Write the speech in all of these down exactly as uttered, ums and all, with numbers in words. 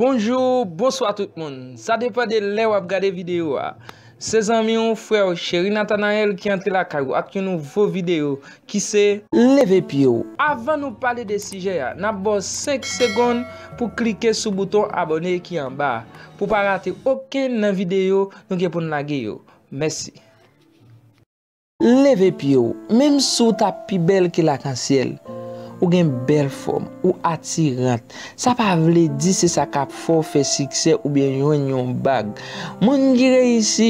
Bonjou, bonswa tout moun. Sa depann de lè w ap gade videyo a. Se zanmi w, frè w, Cheri Nathanael ki antre lakay ou ak yon nouvo videyo ki se Leve pye w. Avan nou pale de sijè a, n ap ba w senk segonn pou klike sou bouton abòne ki anba a, pou pa rate okenn nan videyo nou gen pou n lage yo. Mèsi. Leve pye w, menm si w t ap pi bèl ke lakansyèl. Ou gen bèl fòm, ou atirant. Sa pa vle di se sa k ap fè w fè siksè oubyen jwenn yon bag. Moun ki reyisi,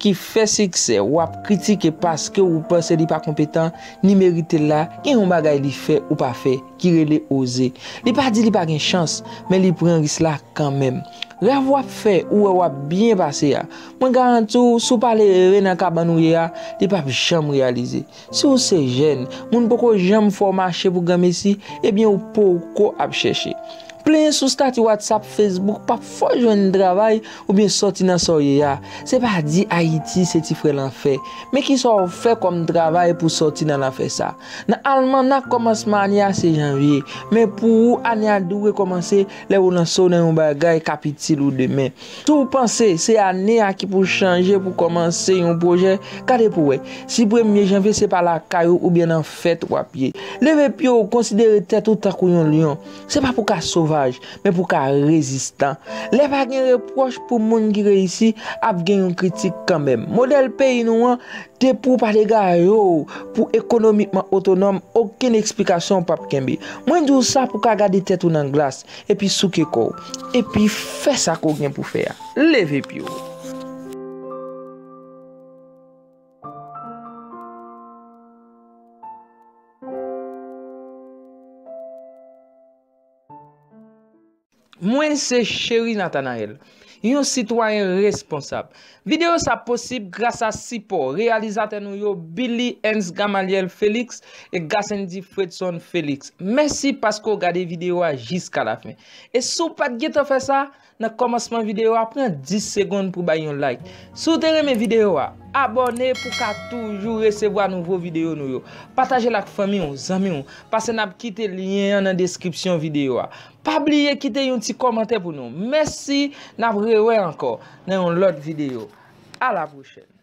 ki fè siksè, w ap kritike paske ou panse li pa konpetan, ni merite l la, gen yon bagay li fè ou pa fè, ki rele oze. Li pa di li pa gen chans, men li pran risk la kanmenm. Rèv w ap fè, ou wè w ap byen pase a, mwen garanti w, si w pa leve nan kabann ou ye a, li p ap janm reyalize. Si w se jèn, moun poko janm fè w mache pou granmesi, ebyen ou poko ap chèche. Plenyen sou stati WhatsApp, Facebook p ap fè w jwenn travay oubyen sòti nan sa w ye a. Se pa di Ayiti se ti frè lanfè. Men kisa w fè kòm travay pou sòti nan lanfè sa? Nan almanak, kòmansman ane a se janvye. Men pou ou, ane a dwe kòmanse lè ou lanse w nan yon bagay k ap itil ou demen. Si w panse se ane a ki pou chanje pou kòmanse yon pwojè, gade pou w wè si premye janvye se pa lakay ou oubyen nan fèt w ap ye. Leve pye w, konsidere tèt ou tankou yon lyon. Se pa pou w ka sovaj, men pou w ka rezistan. Lè pa gen repwòch pou moun ki reyisi, ap gen yon kritik kanmenm. Modèl peyi nou an, depi w pa degaje w pou ekonomikman otonòm, okenn eksplikasyon p ap kenbe. Mwen di w sa pou w ka gade tèt ou nan glas, epi souke kò w, epi fè sa ke w gen pou fè a. Leve pye w. Mwen se Cheri Nathanael, yon sitwayen responsab. Videyo sa posib gras a sipò reyalizatè nou yo, Billy Ernst Gamaliel Felix e Gassendy Fredson Felix. Mèsi paske w gade videyo a jiska lafen. E si w pa t gentan fè sa, nan kòmansman videyo a, pran dis segonn pou bay yon like. Si w te renmen videyo a, abòne pou w ka toujou resevwa nouvo videyo nou yo. Pataje l ak fanmi w, zanmi w, paske n ap kite lyen an nan deskripsyon videyo a. Pa bliye kite yon ti kòmantè pou nou. Mèsi, n ap rewè ankò nan yon lòt videyo. A la pwochèn.